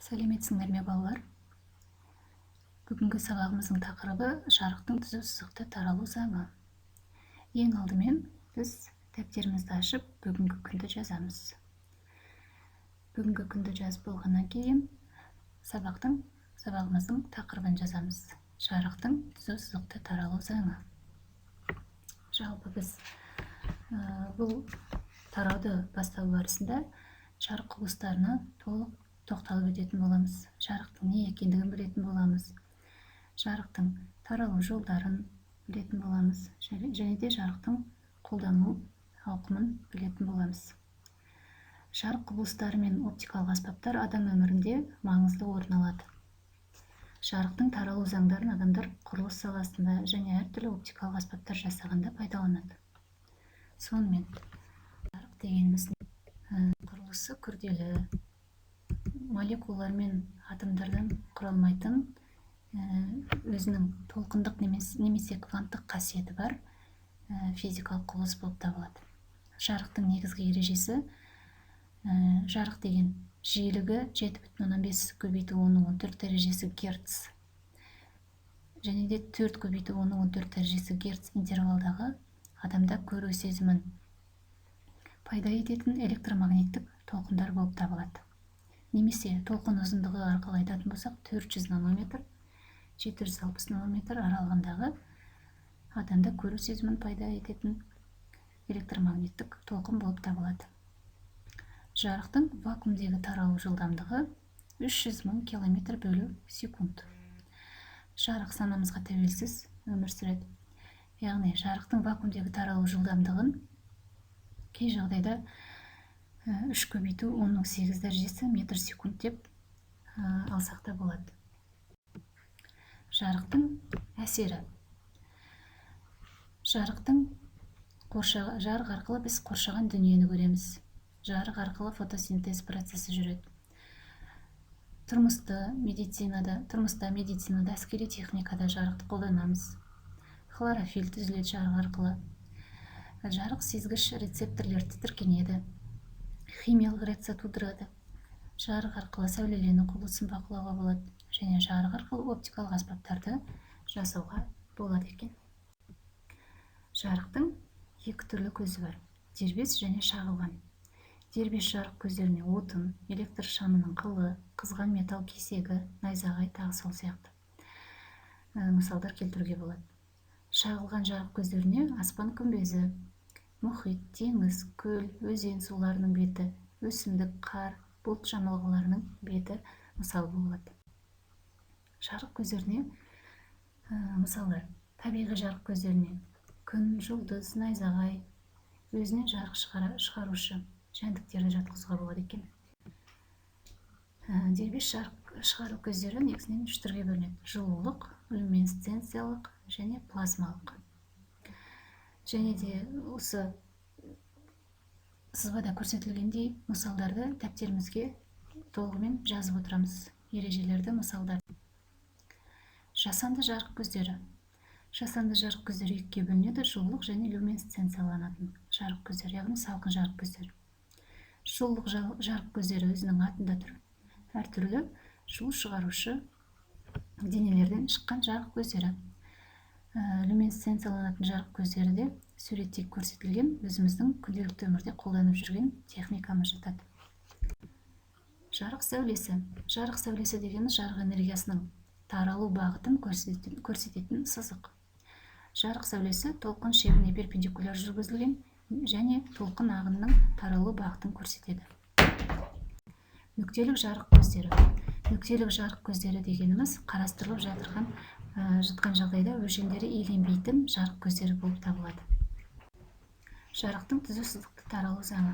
Сәлеметсіңдер ме, балалар! Бүгінгі сабағымыздың тақырыбы: жарықтың түзу сызықты таралу заңы. Ең алдымен біз дәптерімізді ашып, бүгінгі күнді жазамыз. Бүгінгі күнді жазып болғаннан кейін сабағымыздың тақырыбын жазамыз: жарықтың түзу сызықты таралу заңы. Жалпы, біз бұл тарауды бастау барысында жарық құбылыстарына толық тоқталып өтетін боламыз, жарықтың не екендігін білетін боламыз, жарықтың таралу жолдарын білетін боламыз және де жарықтың қолдану ауқымын білетін боламыз. Жарық құбылыстары мен оптикалық аспаптар адам өмірінде маңызды орын алады. Жарықтың таралу заңдарын адамдар құрылыс саласында және әртүрлі оптикалық аспаптар жасағанда пайдаланады. Сонымен, жарық дегеніміз құрылысы күрделі молекулалар мен атомдардан құралмайтын, өзінің толқындық немесе кванттық қасиеті бар физикалық құбылыс болып табылады. Жарықтың негізгі ережесі: жарық деген жиілігі 7,5 көбейту 10-ның 14 дәрежесі герц және де 4 көбейту 10-ның 14 дәрежесі герц интервалдағы адамда көру сезімін пайда ететін электромагниттік толқындар болып табылады. Немесе толқын ұзындығы арқылы айтатын болсақ, 400 нанометр, 760 нанометр аралығындағы адамда көру сезімін пайда ететін электромагниттік толқын болып табылады. Жарықтың вакуумдегі таралу жылдамдығы 300 мың километр бөлу секунд. Жарық санамызға тәуелсіз өмір сүреді, яғни жарықтың вакуумдегі таралу жылдамдығын кей жағдайда 3 көбейту 10-ның 8 дәрежесі метр секунд деп алсақ та болады. Жарықтың әсері. Жарық арқылы біз қоршаған дүниені көреміз. Жарық арқылы фотосинтез процесі жүреді. Тұрмыста, медицинада, әскери техникада жарықты қолданамыз. Хлорофилл түзіледі жарық арқылы. Жарық сезгіш рецепторлер тітіркенеді, химиялық реакция тудырады. Жарық арқылы сәулелену құбылысын бақылауға болады және жарық арқылы оптикалық аспаптарды жасауға болады екен. Жарықтың екі түрлі көзі бар: дербес және шағылған. Дербес жарық көздеріне отын, электр шамының қылы, қызған металл кесегі, найзағай, тағы сол сияқты мысалдар келтіруге болады. Шағылған жарық көздеріне аспан күмбезі, мұхит, теңіз, көл, өзен суларының беті, өсімдік, қар, бұлт жамылғыларының беті мысал болады. Жарық көздеріне мысалдар: табиғи жарық көздеріне күн, жұлдыз, найзағай, өзінен жарық шығарушы жәндіктерді жатқызуға болады екен. Дербес жарық шығару көздері негізінен үш түрге бөлінеді: жылулық, люминесценциялық және плазмалық. Және де осы сызбада көрсетілгендей мысалдарды дәптерімізге толығымен жазып отырамыз, ережелерді, мысалдар. Жасанды жарық көздері. Жасанды жарық көздері екіге бөлінеді: жылулық және люминесценцияланатын жарық көздері, яғни салқын жарық көздері. Жылулық жарық көздері өзінің атында тұр, әртүрлі жылу шығарушы денелерден шыққан жарық көздері. Люминесценцияланатын жарық көздері де суретте көрсетілген өзіміздің күнделікті өмірде қолданып жүрген техникамыз жатады. Жарық сәулесі. Жарық сәулесі дегеніміз жарық энергиясының таралу бағытын көрсететін сызық. Жарық сәулесі толқын шебіне перпендикуляр жүргізілген және толқын ағынының таралу бағытын көрсетеді. Нүктелік жарық көздері. Нүктелік жарық көздері дегеніміз қарастырылып жатқан жағдайда өлшемдері еленбейтін жарық көздері болып табылады. Жарықтың түзу сызықты таралу заңы.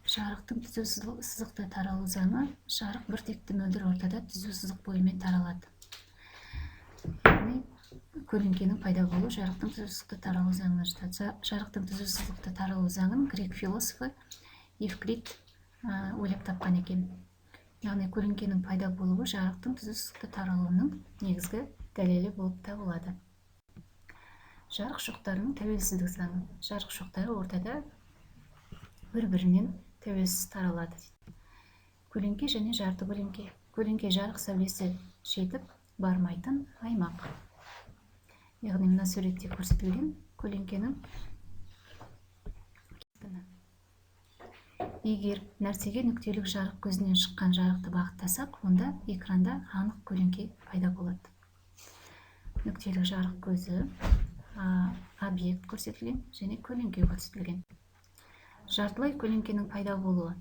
Жарықтың түзу сызықты таралу заңы: жарық біртекті мөлдір ортада түзу сызық бойымен таралады, яғни көлеңкенің пайда болуы жарықтың түзу сызықты таралу заңына жатады. Жарықтың түзу сызықты таралу заңын грек философы Евклид ойлап тапқан екен, яғни көлеңкенің пайда болуы жарықтың түзу сызықты таралуының негізгі дәлелі болып табылады. Жарық шоқтарының тәуелсіздік заңы. Жарық шоқтары ортада бір бірінен тәуелсіз таралады дейді. Көлеңке және жарты көлеңке. Көлеңке — жарық сәулесі жетіп бармайтын аймақ. Яғни мына суретте көрсетілген көлеңкенің кескіні. Егер нәрсеге нүктелік жарық көзінен шыққан жарықты бағыттасақ, онда экранда анық көлеңке пайда болады. Нүктелік жарық көзі, объект көрсетілген және көлеңке көрсетілген. Жартылай көлеңкенің пайда болуы.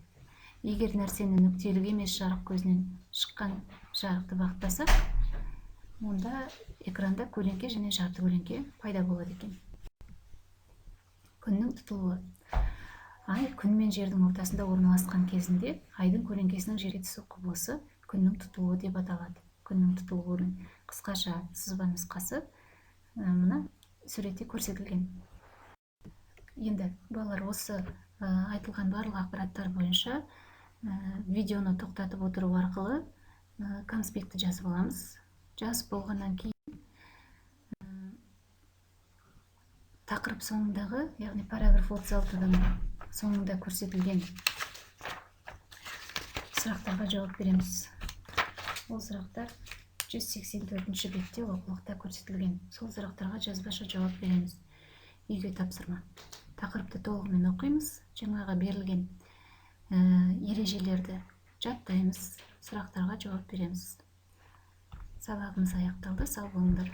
Егер нәрсені нүктелік емес жарық көзінен шыққан жарықты бағыттасақ, онда экранда көлеңке және жарты көлеңке пайда болады екен. Күннің тұтылуы. Ай Күн мен Жердің ортасында орналасқан кезінде Айдың көлеңкесінің Жерге түсу құбылысы күннің тұтылуы деп аталады. Күннің тұтылуының қысқаша сызба нұсқасы мына суретте көрсетілген. Енді, балалар, осы айтылған барлық ақпараттар бойынша видеоны тоқтатып отыру арқылы конспектті жазып аламыз. Жазып болғаннан кейін тақырып соңындағы, яғни параграф 36-дың соңында көрсетілген сұрақтарға жауап береміз. Ол сұрақтар 184 бетте, оқулықта көрсетілген. Сол сұрақтарға жазбаша жауап береміз. Үйге тапсырма: тақырыпты толығымен оқимыз, жаңағы берілген ережелерді жаттаймыз, сұрақтарға жауап береміз. Сабағымыз аяқталды. Сау болыңдар.